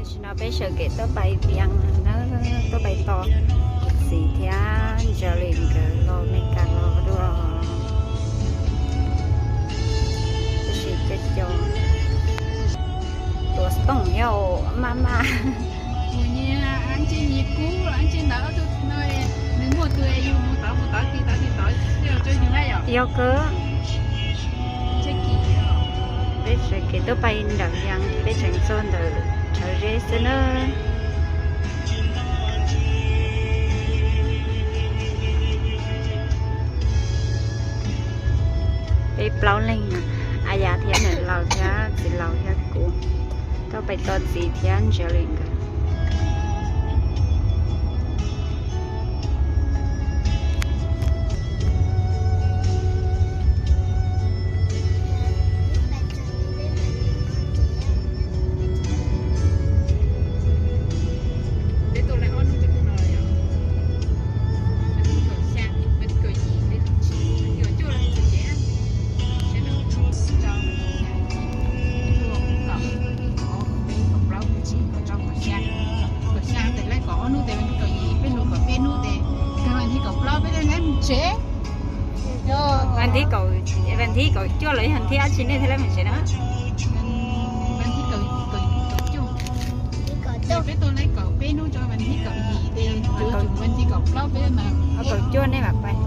Tam sim no peb sawv kev tuaj pais Vias na, tuaj pais tos txiv thiab Ntsawv Lis nkawd los Meskas los dua. Tab sis cov cov tuav tooj yog maj maj. Yog kawg. Peb sawv kev tuaj pais nram Vias, peb tseem txog ntawm Thav Zeb xwb na. Peb plaub leeg, a yas thiab niam laus thiab txiv laus thiab kuv, tuaj pais tos txiv thiab Ntsawv Lis nkawd. Vas thib kaum cuaj los yog vas thib dab tsi nej thiaj li mus tsev na? Kaum cuaj nej mam pais.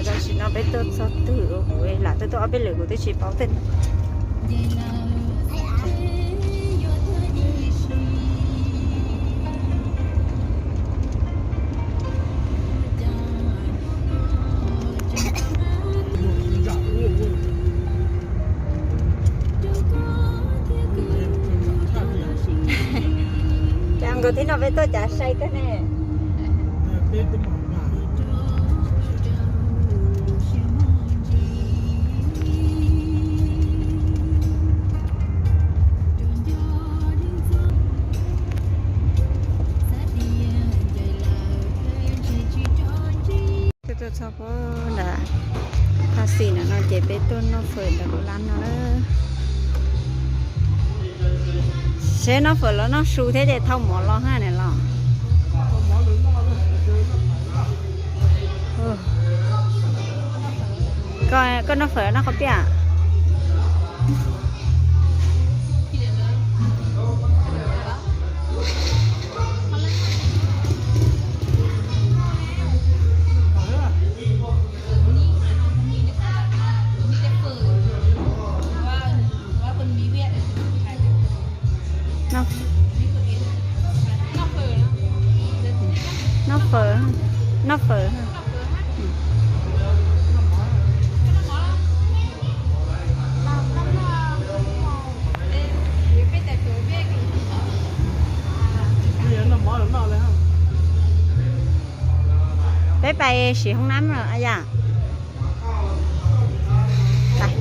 Tam sim no peb tuaj txog twg ua kuv lam tuaj tuaj ob peb lwm kuv twb tsis paub tej. Cas nkawd tib no peb tuaj cas sai kawg ne. Tuaj txog puag nram Phaj Xis no ces peb tuaj noj fawm ntawm lub lab no na. Seb noj fawm los noj su thiab ces thauj mov los hab ne los. Koj noj fawm noj qhov piaj? Noj fawm, noj fawm. Peb pais siv hoob nab lawm yom. Sab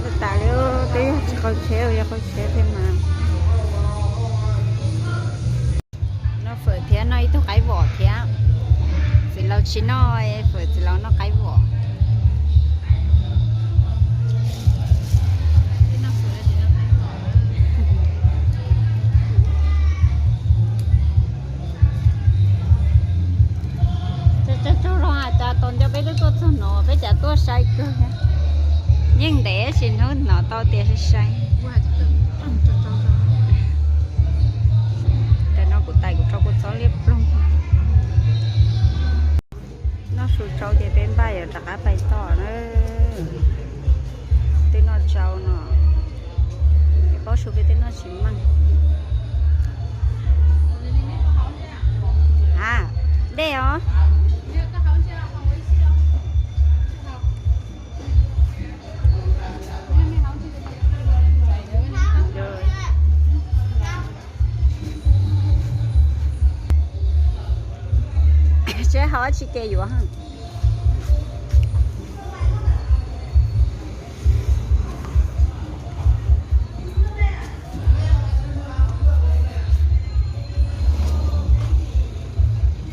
tas tas li, twb yog tsis qaug tsheb, yog qaug tsheb thiab mas. Noj fawm thiab noj ib tug qaib vom thiab. Txiv laus tsis noj fawm, txiv laus noj qaib vom. Tsaug zog hais tias tos nco peb twb tuaj txog no, peb cas tuaj sai kawg. Yeej ntev tab sis hnub no tau tias sai sai. Tam no kuv tais kuv rau kua txob liab ploog. Noj su tsau ces peb npaj yuav rov qab pais tod na. Twb noj tsau no, paub su peb twb noj tsis meej. A, dej os. 没有，到好像好微信哦。Tsis ke yuav.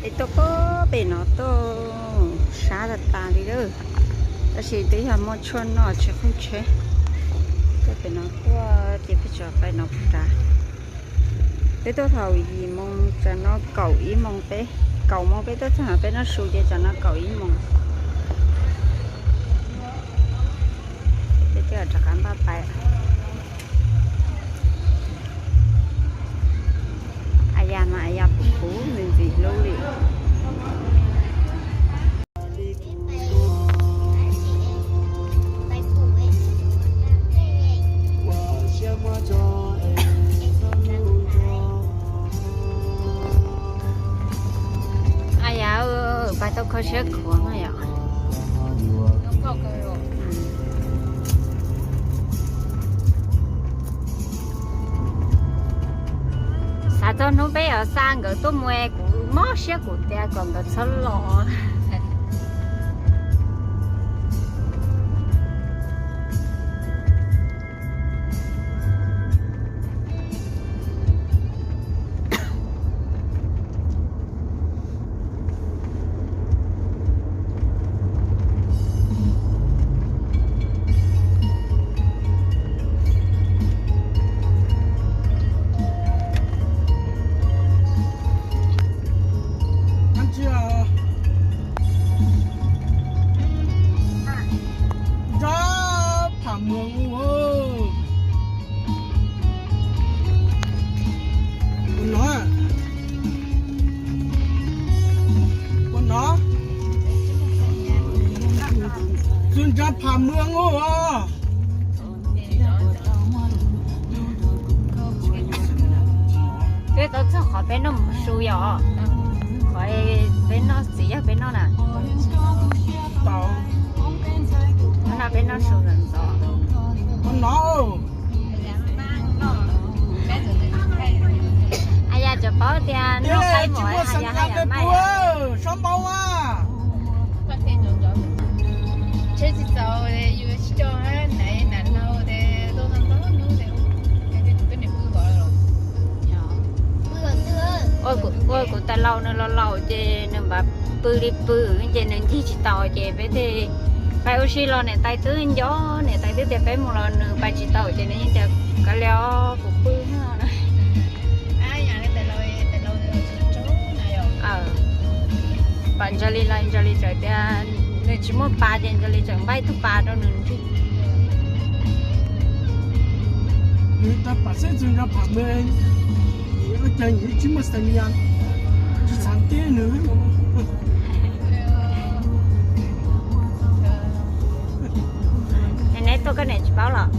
Es tuaj pem no tuaj sab tas tas li lawm, tab sis twb yog muaj tshuaj noj tsis qhov tsheb. Tuaj pem no tuaj ces peb tso pem no puag ta. Peb tuaj thaum yim moo, tsam no kaum ib moo peb, kaum moo peb tuaj txog peb noj su ces tsam no kaum ib moo. Peb twb rov qab npaj pais. Aya mas aya puv puv ntxim hlub li. Aya, pais tau kho siab khuav no yom. Xav txog hnub peb yuav xa nkawd tuaj mus, kuv mob siab kuv tias kom nkawd txhob los. Nrab Pham Muas ua no, ua no, tus Nrab Pham Muas ua. Peb tau txog qhov peb noj su yom, qhov peb noj txiv yog peb noj na. Qhov no peb noj su ntxov ntxov. Aya, tsis paub tias noj qaib mos hais yam hais yam meej. Ua kuv tais laus nws los laus ces nws npaj pw li pw, ces nws ncig tsis tau ces peb thiaj pais ua si los niam tais twb nco, niam tais twb tias peb mus los nws pais tsis tau ces nws yeej tias kav liam kuv pw no. Pam Ntsa Li los Ntsa Li txawm tias nws tsis muaj pas ces Ntsa Li txawm npaj ib tug pas rau nws nrig. Nws tau pam xeeb txog Nrab Pham Muas, ua cas nws tsis muaj xeem yas, tsis txhav teb nws. Neb tuaj koj niam tsis paub los?